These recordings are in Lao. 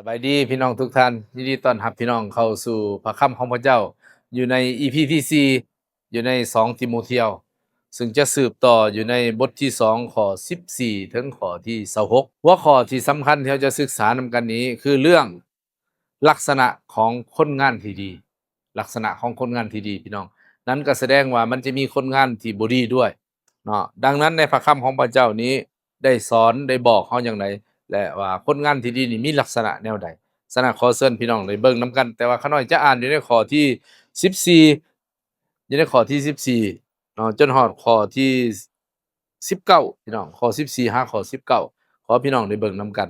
ສະບາຍດີພີ່ນ້ອງທຸກທ່ານ, ຍິນດີຕ້ອນຮັບພີ່ນ້ອງເຂົ້າສູ່ພະຄຳຂອງພະເຈົ້າ ຢູ່ໃນອີພີທີສີ່ ຢູ່ໃນສອງຕີໂມທຽວ ຊຶ່ງຈະສືບຕໍ່ຢູ່ໃນບົດທີສອງ ຂໍ້ສິບສີ່ ເຖິງຂໍ້ທີຊາວຫົກ. ຫົວຂໍ້ທີ່ສຳຄັນທີ່ເຮົາຈະສຶກສານຳກັນນີ້ ຄືເລື່ອງລັກສະນະຂອງຄົນງານທີ່ດີ, ລັກສະນະຂອງຄົນງານທີ່ດີ ພີ່ນ້ອງ, ນັ້ນກໍສະແດງວ່າມັນຈະມີຄົນງານທີ່ບໍ່ດີດ້ວຍເນາະ. ດັ່ງນັ້ນໃນພະຄຳຂອງພະເຈົ້ານີ້ ໄດ້ສອນ ໄດ້ບອກເຮົາຢ່າງໃດ ແລະ ວ່າຄົນງານທີ່ດີນີ້ມີລັກສະນະແນວໃດ. ສະນັ້ນ ຂໍເຊີນພີ່ນ້ອງໄດ້ເບິ່ງນຳກັນ, ແຕ່ວ່າຂ້ານ້ອຍຈະອ່ານຢູ່ໃນຂໍ້ທີສິບສີ່ ຢູ່ໃນຂໍ້ທີສິບສີ່ເນາະ ຈົນຮອດຂໍ້ທີສິບເກົ້າ ພີ່ນ້ອງ, ຂໍ້ສິບສີ່ຫາຂໍ້ສິບເກົ້າ ຂໍພີ່ນ້ອງໄດ້ເບິ່ງນຳກັນ.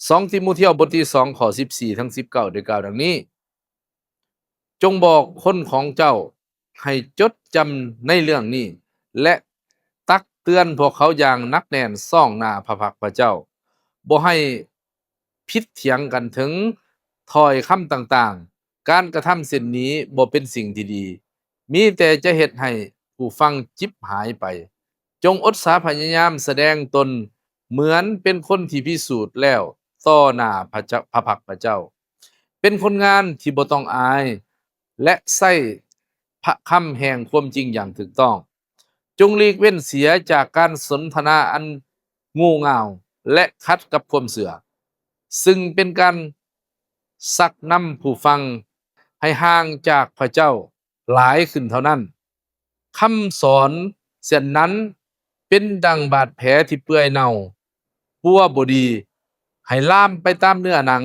ສອງຕີໂມທຽວ ບົດທີສອງ ຂໍ້ສິບສີ່ ເຖິງສິບເກົ້າ ໄດ້ກ່າວດັ່ງນີ້: ຈົ່ງບອກຄົນຂອງເຈົ້າໃຫ້ຈົດຈຳໃນເລື່ອງນີ້ ແລະ ຕັກເຕືອນພວກເຂົາຢ່າງໜັກແໜ້ນຊອງໜ້າພະພັກພະເຈົ້າ, ບໍ່ໃຫ້ຜິດຖຽງກັນເຖິງຖ້ອຍຄຳຕ່າງໆ. ການກະທຳເຊັ່ນນີ້ບໍ່ເປັນສິ່ງທີ່ດີ, ມີແຕ່ຈະເຮັດໃຫ້ຜູ້ຟັງຈິບຫາຍໄປ. ຈົ່ງອົດສາພະຍາຍາມສະແດງຕົນເໝືອນເປັນຄົນທີ່ພິສູດແລ້ວຕໍ່ໜ້າພະເຈົ້າ ພະພັກພະເຈົ້າ, ເປັນຄົນງານທີ່ບໍ່ຕ້ອງອາຍ ແລະ ໃຊ້ພະຄຳແຫ່ງຄວາມຈິງຢ່າງຖືກຕ້ອງ. ຈົ່ງຫຼີກເວັ້ນເສຍຈາກການສົນທະນາອັນໂງ່ເຫງົ້າ ແລະ ຂັດກັບຄວາມເຊື່ອ, ຊຶ່ງເປັນການຊັກນຳຜູ້ຟັງໃຫ້ຫ່າງຈາກພະເຈົ້າຫຼາຍຂຶ້ນເທົ່ານັ້ນ. ຄຳສອນເຊັ່ນນັ້ນເປັນດັ່ງບາດແຜທີ່ເປື່ອຍເນົ່າປົວບໍ່ດີ ໃຫ້ລາມໄປຕາມເນື້ອໜັງ.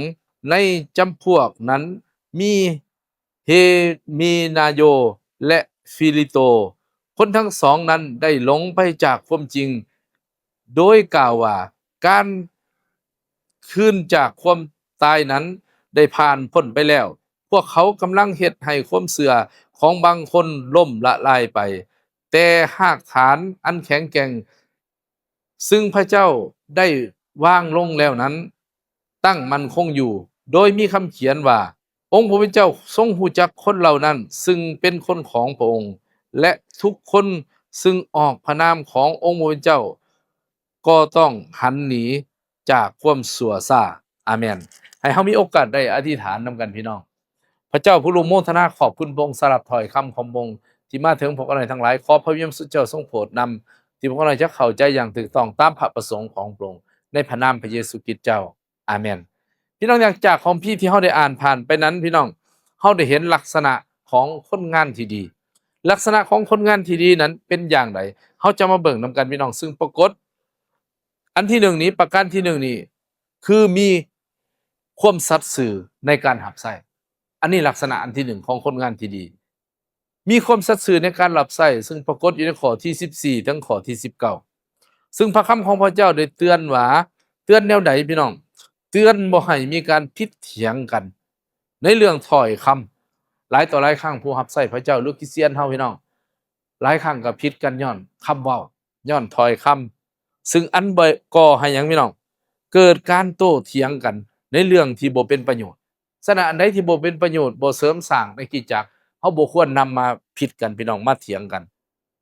ໃນຈຳພວກນັ້ນມີເຮເມນາໂຍ ແລະ ຟີລິໂຕ. ຄົນທັງສອງນັ້ນໄດ້ຫຼົງໄປຈາກຄວາມຈິງ ໂດຍກ່າວວ່າ ການຄືນຈາກຄວາມຕາຍນັ້ນໄດ້ຜ່ານພົ້ນໄປແລ້ວ. ພວກເຂົາກຳລັງເຮັດໃຫ້ຄວາມເຊື່ອຂອງບາງຄົນລົ້ມລະລາຍໄປ, ແຕ່ຮາກຖານອັນແຂງແກ່ງ ຊຶ່ງພະເຈົ້າໄດ້ວາງລົງແລ້ວນັ້ນ ຕັ້ງໝັ້ນຄົງຢູ່, ໂດຍມີຄຳຂຽນວ່າ, ອົງພະຜູ້ເປັນເຈົ້າຊົງຮູ້ຈັກຄົນເຫຼົ່ານັ້ນ ຊຶ່ງເປັນຄົນຂອງພະອົງ, ແລະ ທຸກຄົນຊຶ່ງອອກພະນາມຂອງອົງພະຜູ້ເປັນເຈົ້າ ກໍຕ້ອງຫັນໜີຈາກຄວາມຊົ່ວຊ້າ. ອາເມນ. ໃຫ້ເຮົາມີໂອກາດໄດ້ອະທິຖານນຳກັນ ພີ່ນ້ອງ. ພະເຈົ້າຜູ້ລົງໂມທະນາຂອບຄຸນພະອົງສຳລັບຖ້ອຍຄຳຂອງພະອົງທີ່ມາເຖິງພວກຂ້ານ້ອຍທັງຫຼາຍ. ຂໍພະວິນຍານຂອງພະເຈົ້າຊົງໂປດນຳ ທີ່ພວກຂ້ານ້ອຍຈະເຂົ້າໃຈຢ່າງຖືກຕ້ອງຕາມພະປະສົງຂອງພະອົງ, ໃນພະນາມພະເຢຊູຄຣິດເຈົ້າ. ອາເມນ. ພີ່ນ້ອງ, ຈາກຄຳພີທີ່ເຮົາໄດ້ອ່ານຜ່ານໄປນັ້ນ, ພີ່ນ້ອງ, ເຮົາໄດ້ເຫັນລັກສະນະຂອງຄົນງານທີ່ດີ. ລັກສະນະຂອງຄົນງານທີ່ດີນັ້ນເປັນຢ່າງໃດ? ເຮົາຈະມາເບິ່ງນຳກັນ, ພີ່ນ້ອງ, ຊຶ່ງປາກົດ ອັນທີໜຶ່ງນີ້, ປະການທີໜຶ່ງນີ້ ຄືມີຄວາມສັດຊື່ໃນການຮັບໃຊ້. ອັນນີ້ລັກສະນະອັນທີໜຶ່ງຂອງຄົນງານທີ່ດີ. ມີຄວາມສັດຊື່ໃນການຮັບໃຊ້, ຊຶ່ງປາກົດຢູ່ໃນຂໍ້ທີສິບສີ່ ເຖິງຂໍ້ທີສິບເກົ້າ ຊຶ່ງພະຄຳຂອງພະເຈົ້າໄດ້ເຕືອນວ່າ, ເຕືອນແນວໃດ, ພີ່ນ້ອງ? ເຕືອນບໍ່ໃຫ້ມີການຜິດຖຽງກັນໃນເລື່ອງຖ້ອຍຄຳ. ຫຼາຍຕໍ່ຫຼາຍຄັ້ງ ຜູ້ຮັບໃຊ້ພະເຈົ້າ ຫຼື ຄຣິສຕຽນເຮົາ, ພີ່ນ້ອງ, ຫຼາຍຄັ້ງກໍຜິດກັນຍ້ອນຄຳເວົ້າ, ຍ້ອນຖ້ອຍຄຳ, ຊຶ່ງອັນບໍ່ ກໍ່ໃຫ້ຫຍັງ, ພີ່ນ້ອງ? ເກີດການໂຕ້ຖຽງກັນໃນເລື່ອງທີ່ບໍ່ເປັນປະໂຫຍດ. ສະນັ້ນ ອັນໃດທີ່ບໍ່ເປັນປະໂຫຍດ, ບໍ່ເສີມສ້າງໃນຄຣິສຕະຈັກ, ເຮົາບໍ່ຄວນນຳມາຜິດກັນ, ພີ່ນ້ອງ, ມາຖຽງກັນ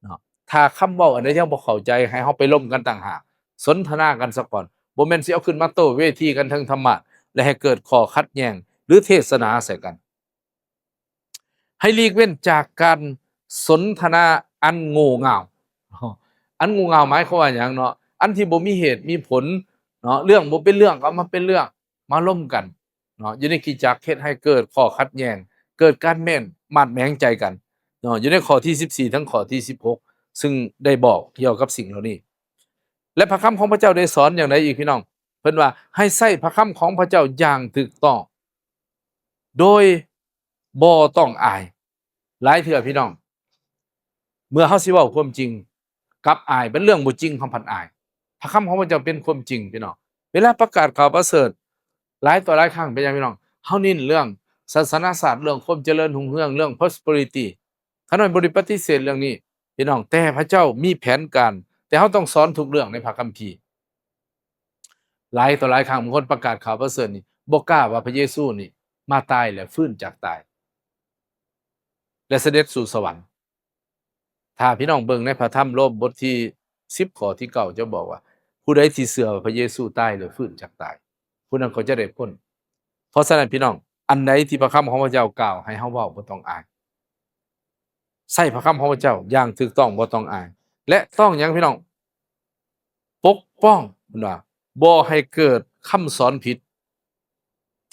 ເນາະ. ຖ້າຄຳເວົ້າອັນໃດທີ່ເຮົາບໍ່ເຂົ້າໃຈ, ໃຫ້ເຮົາໄປລົມກັນຕ່າງຫາກ, ສົນທະນາກັນສາກ່ອນ, ບໍ່ແມ່ນຊິເອົາຂຶ້ນມາໂຕ້ເວທີກັນເທິງທຳມະ ແລະ ໃຫ້ເກີດຂໍ້ຂັດແຍ່ງ ຫຼື ເທດສະໜາໃສ່ກັນ. ໃຫ້ຫຼີກເວັ້ນຈາກການສົນທະນາອັນໂງ່ເຫງົ້າ. ອັນໂງ່ເຫງົ້າໝາຍຄວາມວ່າຫຍັງເນາະ? ອັນທີ່ບໍ່ມີເຫດມີຜົນເນາະ, ເລື່ອງບໍ່ເປັນເລື່ອງກໍເອົາມາເປັນເລື່ອງ, ມາລົມກັນເນາະ, ຢູ່ໃນຄຣິສຕະຈັກເຮັດໃຫ້ເກີດຂໍ້ຂັດແຍ່ງ, ເກີດການແມ່ນ ມາດແໝງໃຈກັນເນາະ, ຢູ່ໃນຂໍ້ທີສິບສີ່ ເຖິງຂໍ້ທີສິບຫົກ ຊຶ່ງໄດ້ບອກກ່ຽວກັບສິ່ງເຫຼົ່ານີ້. ແລະ ພະຄຳຂອງພະເຈົ້າໄດ້ສອນຢ່າງໃດອີກ, ພີ່ນ້ອງ? ເພິ່ນວ່າ ໃຫ້ໃຊ້ພະຄຳຂອງພະເຈົ້າຢ່າງຖືກຕ້ອງ ໂດຍບໍ່ຕ້ອງອາຍ. ຫຼາຍເທື່ອ, ພີ່ນ້ອງ, ເມື່ອເຮົາຊິເວົ້າຄວາມຈິງ ກັບອາຍ, ເປັນເລື່ອງບໍ່ຈິງ ເຮົາພັດອາຍ. ພະຄຳຂອງພະເຈົ້າເປັນຄວາມຈິງ, ພີ່ນ້ອງ. ເວລາປະກາດຂ່າວປະເສີດ ຫຼາຍຕໍ່ຫຼາຍຄັ້ງເປັນຫຍັງ, ພີ່ນ້ອງ? ເຮົາເນັ້ນເລື່ອງສາສະໜະສາດ, ເລື່ອງຄວາມຈະເລີນຮຸ່ງເຮືອງ, ເລື່ອງ prosperity. ຂ້ານ້ອຍບໍ່ໄດ້ປະຕິເສດເລື່ອງນີ້, ພີ່ນ້ອງ, ແຕ່ພະເຈົ້າມີແຜນການ, ແຕ່ເຮົາຕ້ອງສອນທຸກເລື່ອງໃນພະຄຳພີ. ຫຼາຍຕໍ່ຫຼາຍຄັ້ງ ບາງຄົນປະກາດຂ່າວປະເສີດນີ້ ບໍ່ກ້າວ່າພະເຢຊູນີ້ມາຕາຍແລະຟື້ນຈາກຕາຍ ແລະ ສະເດັດສູ່ສະຫວັນ. ຖ້າພີ່ນ້ອງເບິ່ງໃນພະທຳໂລມບົດທີສິບ ຂໍ້ທີເກົ້າ ຈະບອກວ່າ ຜູ້ໃດທີ່ເຊື່ອວ່າພະເຢຊູຕາຍແລະຟື້ນຈາກຕາຍ ຜູ້ນັ້ນກໍຈະໄດ້ພົ້ນ ເພາະສະນັ້ນພີ່ນ້ອງ, ອັນໃດທີ່ພະຄຳຂອງພະເຈົ້າກ່າວໃຫ້ເຮົາເວົ້າ ບໍ່ຕ້ອງອາຍ. ໃຊ້ພະຄຳຂອງພະເຈົ້າຢ່າງຖືກຕ້ອງ ບໍ່ຕ້ອງອາຍ. ແລະ ຕ້ອງຫຍັງພີ່ນ້ອງ? ປົກປ້ອງ, ເພິ່ນວ່າ ບໍ່ໃຫ້ເກີດຄຳສອນຜິດ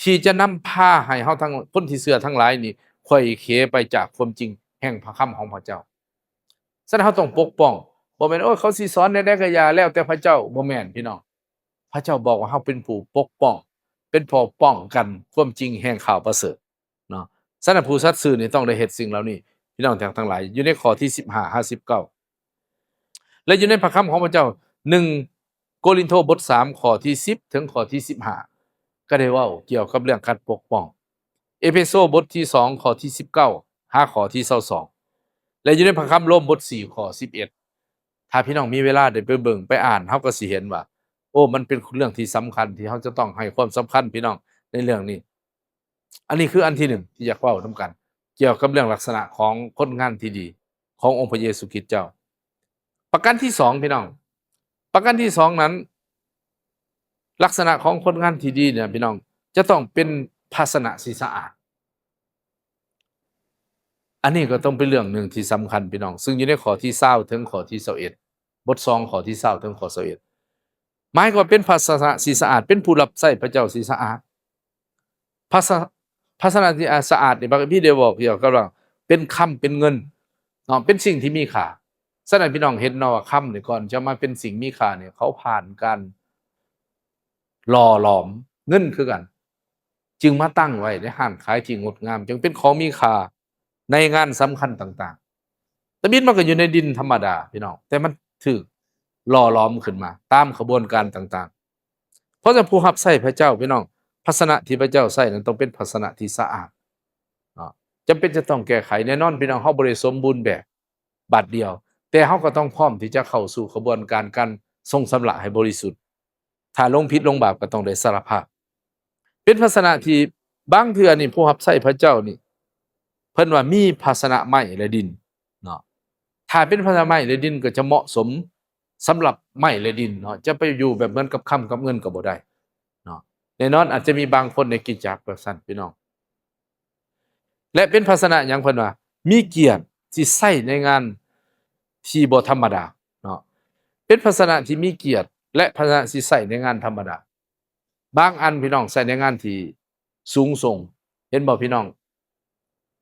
ທີ່ຈະນຳພາໃຫ້ເຮົາທັງ ຄົນທີ່ເຊື່ອທັງຫຼາຍນີ້ ໄຂວ້ເຂໄປຈາກຄວາມຈິງແຫ່ງພະຄຳຂອງພະເຈົ້າ. ສະນັ້ນເຮົາຕ້ອງປົກປ້ອງ, ບໍ່ແມ່ນ ໂອ້ຍ ເຂົາຊິສອນແນວໃດກໍຢ່າ ແລ້ວແຕ່ພະເຈົ້າ. ບໍ່ແມ່ນພີ່ນ້ອງ, ພະເຈົ້າບອກວ່າເຮົາເປັນຜູ້ປົກປ້ອງ, ເປັນຜູ້ປ້ອງກັນຄວາມຈິງແຫ່ງຂ່າວປະເສີດເນາະ. ສະນັ້ນຜູ້ສັດຊື່ນີ້ຕ້ອງໄດ້ເຮັດສິ່ງເຫຼົ່ານີ້, ພີ່ນ້ອງທັງຫຼາຍ, ຢູ່ໃນຂໍ້ທີສິບຫ້າຫາສິບເກົ້າ ແລະ ຢູ່ໃນພະຄຳຂອງພະເຈົ້າ ໜຶ່ງ ໂກລິນໂທ ບົດສາມ ຂໍ້ທີສິບ ເຖິງຂໍ້ທີສິບຫ້າ ກໍໄດ້ເວົ້າກ່ຽວກັບເລື່ອງການປົກປ້ອງ. ເອເຟໂຊ ບົດທີສອງ ຂໍ້ທີສິບເກົ້າ ຫາຂໍ້ທີຊາວສອງ ແລະ ຢູ່ໃນພະຄຳໂລມ ບົດສີ່ ຂໍ້ສິບເອັດ. ຖ້າພີ່ນ້ອງມີເວລາໄດ້ໄປເບິ່ງໄປອ່ານ, ເຮົາກໍຊິເຫັນວ່າ ໂອ້ ມັນເປັນເລື່ອງທີ່ສຳຄັນ ທີ່ເຮົາຈະຕ້ອງໃຫ້ຄວາມສຳຄັນ, ພີ່ນ້ອງ, ໃນເລື່ອງນີ້. ອັນນີ້ຄືອັນທີໜຶ່ງທີ່ຢາກເວົ້ານຳກັນ ກ່ຽວກັບເລື່ອງລັກສະນະຂອງຄົນງານທີ່ດີຂອງອົງພະເຢຊູຄຣິດເຈົ້າ. ປະການທີສອງ ພີ່ນ້ອງ, ປະການທີສອງນັ້ນ ລັກສະນະຂອງຄົນງານທີ່ດີເນຍ ພີ່ນ້ອງ, ຈະຕ້ອງເປັນພາຊະນະທີ່ສະອາດ. ອັນນີ້ກໍຕ້ອງເປັນເລື່ອງໜຶ່ງທີ່ສຳຄັນ ພີ່ນ້ອງ, ຊຶ່ງຢູ່ໃນຂໍ້ທີຊາວ ເຖິງຂໍ້ທີຊາວເອັດ, ບົດສອງ ຂໍ້ທີຊາວ ເຖິງຂໍ້ຊາວເອັດ. ໝາຍຄວາມວ່າເປັນພາຊະນະທີ່ສະອາດ, ເປັນຜູ້ຮັບໃຊ້ພະເຈົ້າທີ່ສະອາດ. ພາຊະ ພາຊະນະທີ່ ອາ ສະອາດນີ້ ພະຄຳພີໄດ້ບອກກ່ຽວກັບວ່າເປັນຄຳ ເປັນເງິນເນາະ, ເປັນສິ່ງທີ່ມີຄ່າ. ສະນັ້ນ ພີ່ນ້ອງເຫັນເນາະວ່າຄຳນີ້ ກ່ອນຈະມາເປັນສິ່ງມີຄ່ານີ້ ເຂົາຜ່ານການຫຼໍ່ຫຼອມເງິນຄືກັນ, ຈຶ່ງມາຕັ້ງໄວ້ໃນຮ້ານຂາຍທີ່ງົດງາມ, ຈຶ່ງເປັນຂອງມີຄ່າ ໃນງານສຳຄັນຕ່າງໆ. ຕະບິດມັນກໍຢູ່ໃນດິນທຳມະດາ ພີ່ນ້ອງ, ແຕ່ມັນຖືກຫຼໍ່ຫຼອມຂຶ້ນມາຕາມຂະບວນການຕ່າງໆ. ເພາະສະນັ້ນ ຜູ້ຮັບໃຊ້ພະເຈົ້າ ພີ່ນ້ອງ, ພາຊະນະທີ່ພະເຈົ້າໃຊ້ນັ້ນຕ້ອງເປັນພາຊະນະທີ່ສະອາດເນາະ. ຈຳເປັນຈະຕ້ອງແກ້ໄຂ. ແນ່ນອນ ພີ່ນ້ອງ, ເຮົາບໍ່ໄດ້ສົມບູນແບບບາດດຽວ, ແຕ່ເຮົາກໍຕ້ອງພ້ອມທີ່ຈະເຂົ້າສູ່ຂະບວນການການຊົງຊຳລະໃຫ້ບໍລິສຸດ. ຖ້າຫຼົງຜິດຫຼົງບາບກໍຕ້ອງໄດ້ສາລະພາບ. ເປັນພາຊະນະທີ່ບາງເທື່ອນີ້ ຜູ້ຮັບໃຊ້ພະເຈົ້ານີ້ ເພິ່ນວ່າມີພາຊະນະໄມ້ ແລະ ດິນເນາະ. ຖ້າເປັນພາຊະນະໄມ້ ແລະ ດິນກໍຈະເໝາະສົມສຳລັບໄມ້ ແລະ ດິນເນາະ, ຈະໄປຢູ່ແບບເໝືອນກັບຄຳກັບເງິນກໍບໍ່ໄດ້ເນາະ. ແນ່ນອນ ອາດຈະມີບາງຄົນໃນຄຣິສຕະຈັກແບບຊັ້ນ ພີ່ນ້ອງ. ແລະ ເປັນພາຊະນະຫຍັງ? ເພິ່ນວ່າມີກຽດ ທີ່ໃຊ້ໃນງານທີ່ບໍ່ທຳມະດາເນາະ, ເປັນພາຊະນະທີ່ມີກຽດ ແລະ ພາຊະນະທີ່ໃຊ້ໃນງານທຳມະດາ. ບາງອັນ ພີ່ນ້ອງ, ໃຊ້ໃນງານທີ່ສູງສົ່ງ. ເຫັນບໍ່ ພີ່ນ້ອງ?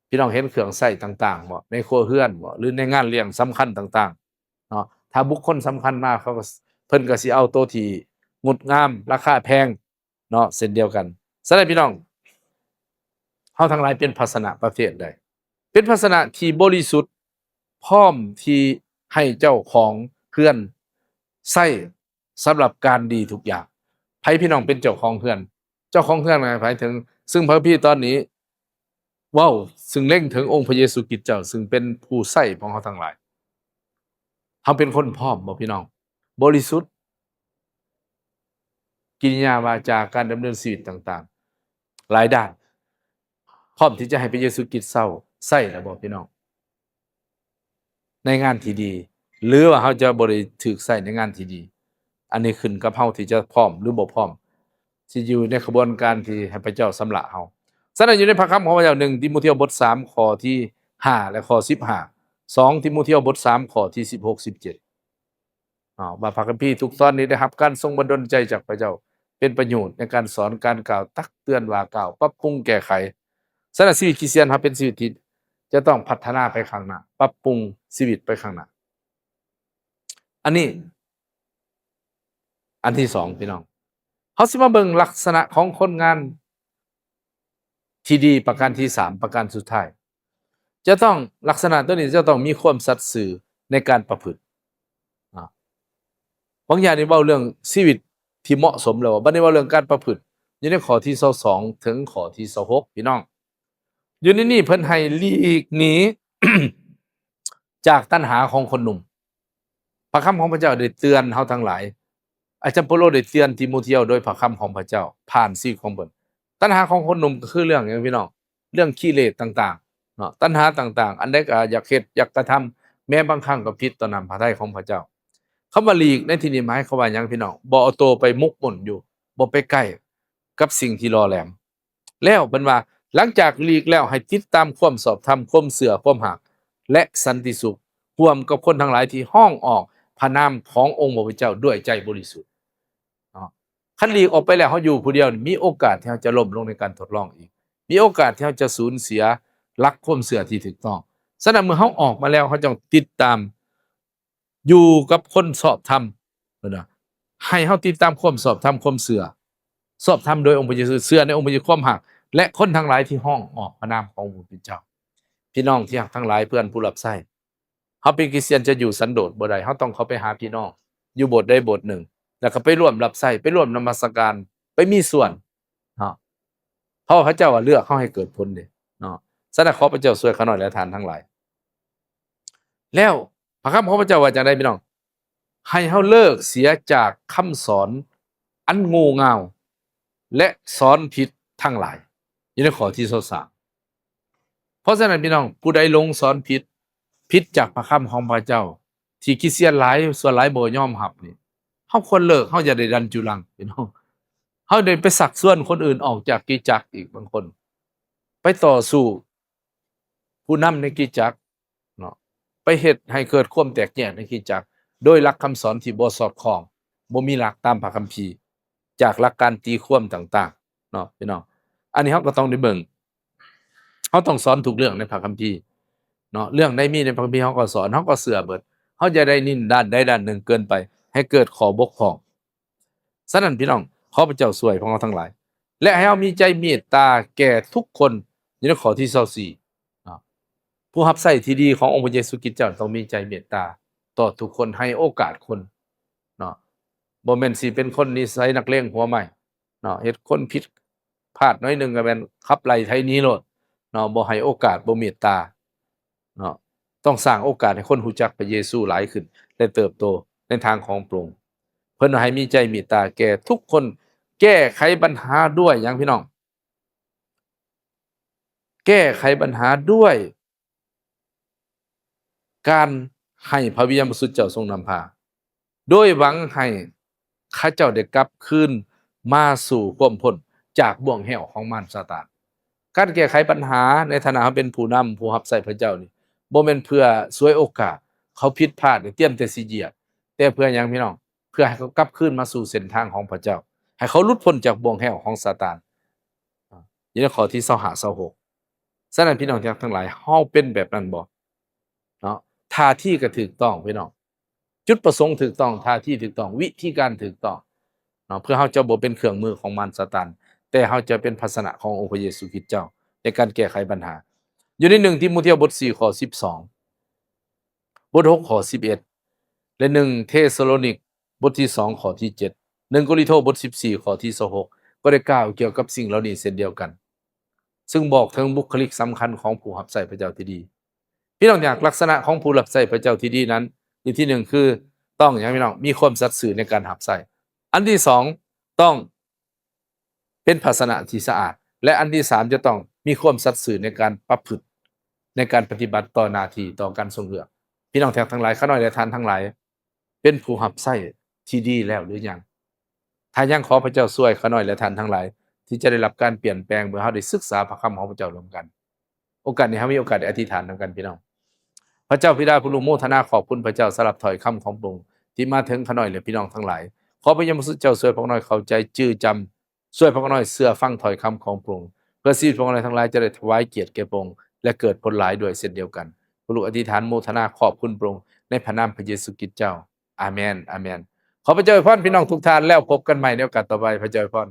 ພີ່ນ້ອງເຫັນເຄື່ອງໃຊ້ຕ່າງໆບໍ່ ໃນຄົວເຮືອນບໍ່ ຫຼື ໃນງານລ້ຽງສຳຄັນຕ່າງໆເນາະ? ຖ້າບຸກຄົນສຳຄັນມາ ເຂົາກໍ ເພິ່ນກໍຊິເອົາໂຕທີ່ງົດງາມ ລາຄາແພງ ເນາະ ເຊັ່ນດຽວກັນ. ສະນັ້ນ ພີ່ນ້ອງ, ເຮົາທັງຫຼາຍເປັນພາຊະນະປະເພດໃດ? ເປັນພາຊະນະທີ່ບໍລິສຸດ, ພ້ອມທີ່ໃຫ້ເຈົ້າຂອງເຮືອນໃຊ້ສຳລັບການດີທຸກຢ່າງ. ໃຜ ພີ່ນ້ອງ, ເປັນເຈົ້າຂອງເຮືອນ? ເຈົ້າຂອງເຮືອນໝາຍເຖິງ, ຊຶ່ງພະຄຳພີຕອນນີ້ ເວົ້າ ຊຶ່ງເລັງເຖິງອົງພະເຢຊູຄຣິດເຈົ້າ ຊຶ່ງເປັນຜູ້ໃຊ້ຂອງເຮົາທັງຫຼາຍ. ເຮົາເປັນຄົນພ້ອມບໍ່ ພີ່ນ້ອງ? ບໍລິສຸດ ກິລິຍາວາຈາ ການດຳເນີນຊີວິດຕ່າງໆ ຫຼາຍດ້ານ ພ້ອມທີ່ຈະໃຫ້ພະເຢຊູຄຣິດເຊົາໃຊ້ແລ້ວບໍ່ ພີ່ນ້ອງ? ໃນງານທີ່ດີ ຫຼືວ່າເຮົາຈະບໍ່ໄດ້ຖືກໃຊ້ໃນງານທີ່ດີ, ອັນນີ້ຂຶ້ນກັບເຮົາທີ່ຈະພ້ອມ ຫຼື ບໍ່ພ້ອມ ທີ່ຢູ່ໃນຂະບວນການທີ່ໃຫ້ພະເຈົ້າຊຳລະເຮົາ. ສະນັ້ນ ຢູ່ໃນພະຄຳຂອງພະເຈົ້າ ໜຶ່ງ ຕີໂມທຽວ ບົດສາມ ຂໍ້ທີຫ້າ ແລະ ຂໍ້ສິບຫ້າ, ສອງ ຕີໂມທຽວ ບົດສາມ ຂໍ້ທີສິບຫົກ ສິບເຈັດ ເນາະ ວ່າພະຄຳພີທຸກຕອນນີ້ໄດ້ຮັບການຊົງບັນດົນໃຈຈາກພະເຈົ້າ ເປັນປະໂຫຍດໃນການສອນ, ການກ່າວ, ຕັກເຕືອນ, ວ່າກ່າວ, ປັບປຸງ, ແກ້ໄຂ. ສະນັ້ນ ຊີວິດຄຣິສຕຽນເຮົາເປັນຊີວິດທີ່ຈະຕ້ອງພັດທະນາໄປຂ້າງໜ້າ, ປັບປຸງຊີວິດໄປຂ້າງໜ້າ. ອັນນີ້ ອັນທີສອງ ພີ່ນ້ອງ, ເຮົາຊິມາເບິ່ງລັກສະນະຂອງຄົນງານທີ່ດີ ປະການທີສາມ ປະການສຸດທ້າຍ. ຈະຕ້ອງ ລັກສະນະຕົວນີ້ຈະຕ້ອງມີຄວາມສັດຊື່ໃນການປະພຶດ. ອາ ບາງຢ່າງນີ້ເວົ້າເລື່ອງຊີວິດທີ່ເໝາະສົມແລ້ວ, ບັດນີ້ເວົ້າເລື່ອງການປະພຶດ ຢູ່ໃນຂໍ້ທີຊາວສອງ ເຖິງຂໍ້ທີຊາວຫົກ ພີ່ນ້ອງ. ຢູ່ໃນນີ້ເພິ່ນໃຫ້ຫຼີກໜີຈາກຕັນຫາຂອງຄົນໜຸ່ມ. ພະຄຳຂອງພະເຈົ້າໄດ້ເຕືອນເຮົາທັງຫຼາຍ. ອາຈານເປົາໂລໄດ້ເຕືອນຕີໂມທຽວໂດຍພະຄຳຂອງພະເຈົ້າຜ່ານຊີວິດຂອງເພິ່ນ. ຕັນຫາຂອງຄົນໜຸ່ມກໍຄືເລື່ອງຫຍັງ ພີ່ນ້ອງ? ເລື່ອງກິເລດຕ່າງໆເນາະ, ຕັນຫາຕ່າງໆ, ອັນໃດກໍຢາກເຮັດ, ຢາກກະທຳ, ແມ້ບາງຄັ້ງກໍຜິດຕໍ່ນ້ຳພະໄທຂອງພະເຈົ້າ. ຄຳວ່າຫຼີກໃນທີ່ນີ້ໝາຍຄວາມວ່າຫຍັງ ພີ່ນ້ອງ? ບໍ່ເອົາໂຕໄປໝົກໝຸ່ນຢູ່, ບໍ່ໄປໃກ້ກັບສິ່ງທີ່ຫຼໍ່ແຫຼມ. ແລ້ວເພິ່ນວ່າ ຫຼັງຈາກຫຼີກແລ້ວ ໃຫ້ຕິດຕາມຄວາມຊອບທຳ, ຄວາມເຊື່ອ, ຄວາມຮັກ ແລະ ສັນຕິສຸກ ຮ່ວມກັບຄົນທັງຫຼາຍທີ່ຮ້ອງອອກພະນາມຂອງອົງພະຜູ້ເຈົ້າດ້ວຍໃຈບໍລິສຸດ. ເນາະ ຄັນຫຼີກອອກໄປແລ້ວ ເຮົາຢູ່ຜູ້ດຽວນີ້ ມີໂອກາດທີ່ເຮົາຈະລົ້ມລົງໃນການທົດລອງອີກ, ມີໂອກາດທີ່ເຮົາຈະສູນເສຍຫຼັກຄວາມເຊື່ອທີ່ຖືກຕ້ອງ. ສະນັ້ນ ເມື່ອເຮົາອອກມາແລ້ວ ເຮົາຕ້ອງຕິດຕາມ ຢູ່ກັບຄົນຊອບທຳ ເພິ່ນວ່າ ໃຫ້ເຮົາຕິດຕາມຄວາມຊອບທຳ, ຄວາມເຊື່ອຊອບທຳໂດຍອົງພະເຢຊູ, ເຊື່ອໃນອົງພະເຢຊູ, ຄວາມຮັກ ແລະ ຄົນທັງຫຼາຍທີ່ຮ້ອງອອກພະນາມຂອງພະຜູ້ເປັນເຈົ້າ. ພີ່ນ້ອງທີ່ຮັກທັງຫຼາຍ, ເພື່ອນຜູ້ຮັບໃຊ້, ເຮົາເປັນຄຣິສຕຽນຈະຢູ່ສັນໂດດບໍ່ໄດ້, ເຮົາຕ້ອງເຂົ້າໄປຫາພີ່ນ້ອງ ຢູ່ໂບດໃດໂບດໜຶ່ງ ແລ້ວກໍໄປຮ່ວມຮັບໃຊ້, ໄປຮ່ວມນະມັດສະການ, ໄປມີສ່ວນເນາະ. ເພາະວ່າພະເຈົ້າວ່າເລືອກເຮົາໃຫ້ເກີດຜົນເດ້ເນາະ. ສະນັ້ນ ຂໍພະເຈົ້າຊ່ວຍຂ້ານ້ອຍ ແລະ ທ່ານທັງຫຼາຍ. ແລ້ວພະຄຳຂອງພະເຈົ້າວ່າຈັ່ງໃດພີ່ນ້ອງ? ໃຫ້ເຮົາເລີກເສຍຈາກຄຳສອນອັນໂງ່ເຫງົ້າ ແລະ ສອນຜິດທັງຫຼາຍ ຢູ່ໃນຂໍ້ທີຊາວສາມ. ເພາະສະນັ້ນ ພີ່ນ້ອງ, ຜູ້ໃດຫຼົງສອນຜິດ, ຜິດຈາກພະຄຳຂອງພະເຈົ້າ ທີ່ຄຣິສຕຽນຫຼາຍສ່ວນຫຼາຍບໍ່ຍອມຮັບນີ້, ເຮົາຄວນເລີກ, ເຮົາຢ່າໄດ້ດັນຈຸລັງ ພີ່ນ້ອງ. ເຮົາໄດ້ໄປຊັກຊວນຄົນອື່ນອອກຈາກຄຣິສຕະຈັກອີກ, ບາງຄົນໄປຕໍ່ສູ້ຜູ້ນຳໃນຄຣິສຕະຈັກເນາະ, ໄປເຮັດໃຫ້ເກີດຄວາມແຕກແຍກໃນຄຣິສຕະຈັກ ໂດຍຫຼັກຄຳສອນທີ່ບໍ່ສອດຄ່ອງ, ບໍ່ມີຫຼັກຕາມພະຄຳພີ ຈາກຫຼັກການຕີຄວາມຕ່າງໆເນາະ ພີ່ນ້ອງ. ອັນນີ້ເຮົາກໍຕ້ອງໄດ້ເບິ່ງ, ເຮົາຕ້ອງສອນທຸກເລື່ອງໃນພະຄຳພີເນາະ. ເລື່ອງໃດມີໃນພະຄຳພີ ເຮົາກໍສອນ, ເຮົາກໍເຊື່ອເບິດ. ເຮົາຢ່າໄດ້ນິນດ້ານໃດດ້ານໜຶ່ງເກີນໄປ ໃຫ້ເກີດຂໍ້ບົກຜ່ອງ. ສະນັ້ນ ພີ່ນ້ອງ, ຂໍພະເຈົ້າຊ່ວຍພວກເຮົາທັງຫຼາຍ ແລະ ໃຫ້ເຮົາມີໃຈເມດຕາແກ່ທຸກຄົນ ຢູ່ໃນຂໍ້ທີຊາວສີ່ເນາະ. ຜູ້ຮັບໃຊ້ທີ່ດີຂອງອົງພະເຢຊູຄຣິສຕະເຈົ້າ ຕ້ອງມີໃຈເມດຕາຕໍ່ທຸກຄົນ, ໃຫ້ໂອກາດຄົນເນາະ. ບໍ່ແມ່ນຊິເປັນຄົນນິໄສນັກເລງຫົວໄມ້ເນາະ, ເຮັດຄົນຜິດພາດໜ້ອຍໜຶ່ງກໍແມ່ນຂັບໄລ່ໄຖໜີໂລດເນາະ, ບໍ່ໃຫ້ໂອກາດ, ບໍ່ເມດຕາເນາະ. ຕ້ອງສ້າງໂອກາດໃຫ້ຄົນຮູ້ຈັກພະເຢຊູຫຼາຍຂຶ້ນ ແລະ ເຕີບໂຕໃນທາງຂອງພະອົງ. ເພິ່ນວ່າໃຫ້ມີໃຈເມດຕາແກ່ທຸກຄົນ, ແກ້ໄຂບັນຫາດ້ວຍຫຍັງ ພີ່ນ້ອງ? ແກ້ໄຂບັນຫາດ້ວຍການໃຫ້ພະວິນຍານບໍລິສຸດເຈົ້າຊົງນຳພາ, ໂດຍຫວັງໃຫ້ເຂົາເຈົ້າໄດ້ກັບຄືນມາສູ່ຄວາມພົ້ນຈາກບ່ວງແຫ້ວຂອງມານຊາຕານ. ການແກ້ໄຂບັນຫາໃນຖານະເຮົາເປັນຜູ້ນຳ, ຜູ້ຮັບໃຊ້ພະເຈົ້ານີ້ ບໍ່ແມ່ນເພື່ອສວຍໂອກາດ, ເຂົາຜິດພາດນີ້ຕຽມແຕ່ຊິຢຽບ, ແຕ່ເພື່ອຫຍັງ ພີ່ນ້ອງ? ເພື່ອໃຫ້ເຂົາກັບຄືນມາສູ່ເສັ້ນທາງຂອງພະເຈົ້າ, ໃຫ້ເຂົາຫຼຸດພົ້ນຈາກບ່ວງແຫ້ວຂອງຊາຕານ. ຢູ່ໃນຂໍ້ທີຊາວຫ້າ ຊາວຫົກ. ສະນັ້ນ ພີ່ນ້ອງທີ່ຮັກທັງຫຼາຍ, ເຮົາເປັນແບບນັ້ນບໍ່ເນາະ? ທ່າທີກໍຖືກຕ້ອງ ພີ່ນ້ອງ, ຈຸດປະສົງຖືກຕ້ອງ, ທ່າທີຖືກຕ້ອງ, ວິທີການຖືກຕ້ອງເນາະ, ເພື່ອເຮົາຈະບໍ່ເປັນເຄື່ອງມືຂອງມານຊາຕານ, ແຕ່ເຮົາຈະເປັນພາຊະນະຂອງອົງພະເຢຊູຄຣິສເຈົ້າໃນການແກ້ໄຂບັນຫາ. ຢູ່ໃນໜຶ່ງຕີໂມທຽວບົດສີ່ ຂໍ້ສິບສອງ, ບົດຫົກ ຂໍ້ສິບເອັດ ແລະ ໜຶ່ງເທສະໂລນິກ ບົດທີສອງ ຂໍ້ທີເຈັດ, ໜຶ່ງໂກລິນໂທ ບົດສິບສີ່ ຂໍ້ທີຊາວຫົກ ກໍໄດ້ກ່າວກ່ຽວກັບສິ່ງເຫຼົ່ານີ້ເຊັ່ນດຽວກັນ, ຊຶ່ງບອກເຖິງບຸກຄະລິກສຳຄັນຂອງຜູ້ຮັບໃຊ້ພະເຈົ້າທີ່ດີ. ພີ່ນ້ອງທີ່ຮັກ, ລັກສະນະຂອງຜູ້ຮັບໃຊ້ພະເຈົ້າທີ່ດີນັ້ນ, ອັນທີໜຶ່ງຄືຕ້ອງຫຍັງ ພີ່ນ້ອງ? ມີຄວາມສັດຊື່ໃນການຮັບໃຊ້. ອັນທີສອງ ຕ້ອງ ເປັນພາຊະນະທີ່ສະອາດ ແລະ ອັນທີສາມ ຈະຕ້ອງມີຄວາມສັດຊື່ໃນການປະພຶດ, ໃນການປະຕິບັດຕໍ່ໜ້າທີ່, ຕໍ່ການຊົງເຮືອ. ພີ່ນ້ອງທີ່ຮັກທັງຫຼາຍ, ຂ້ານ້ອຍ ແລະ ທ່ານທັງຫຼາຍ ເປັນຜູ້ຮັບໃຊ້ທີ່ດີແລ້ວຫຼືຍັງ? ຖ້າຍັງ, ຂໍພະເຈົ້າຊ່ວຍຂ້ານ້ອຍ ແລະ ທ່ານທັງຫຼາຍ ທີ່ຈະໄດ້ຮັບການປ່ຽນແປງ ເມື່ອເຮົາໄດ້ສຶກສາພະຄຳຂອງພະເຈົ້າຮ່ວມກັນ. ໂອກາດນີ້ເຮົາມີໂອກາດໄດ້ອະທິຖານນຳກັນ ພີ່ນ້ອງ. ພະເຈົ້າບິດາຜູ້ລົງໂມທະນາຂອບຄຸນພະເຈົ້າສຳລັບຖ້ອຍຄຳຂອງພະອົງທີ່ມາເຖິງຂ້ານ້ອຍ ແລະ ພີ່ນ້ອງທັງຫຼາຍ. ຂໍພະວິນຍານບໍລິສຸດເຈົ້າຊ່ວຍພວກຂ້ານ້ອຍເຂົ້າໃຈຈື່ຈຳ, ຊ່ວຍພວກຂ້ານ້ອຍເຊື່ອຟັງຖ້ອຍຄຳຂອງພະອົງ, ເພື່ອຊີວິດພວກຂ້ານ້ອຍທັງຫຼາຍຈະໄດ້ຖວາຍກຽດແກ່ພະອົງ ແລະ ເກີດຜົນຫຼາຍດ້ວຍເຊັ່ນດຽວກັນ. ພວກລູກອະທິຖານໂມທະນາຂອບຄຸນພະອົງ ໃນພະນາມພະເຢຊູຄຣິສເຈົ້າ. ອາເມນ, ອາເມນ. ຂໍພະເຈົ້າອວຍພອນພີ່ນ້ອງທຸກທ່ານ, ແລ້ວພົບກັນໃໝ່ໃນໂອກາດຕໍ່ໄປ. ພະເຈົ້າອວຍພອນ.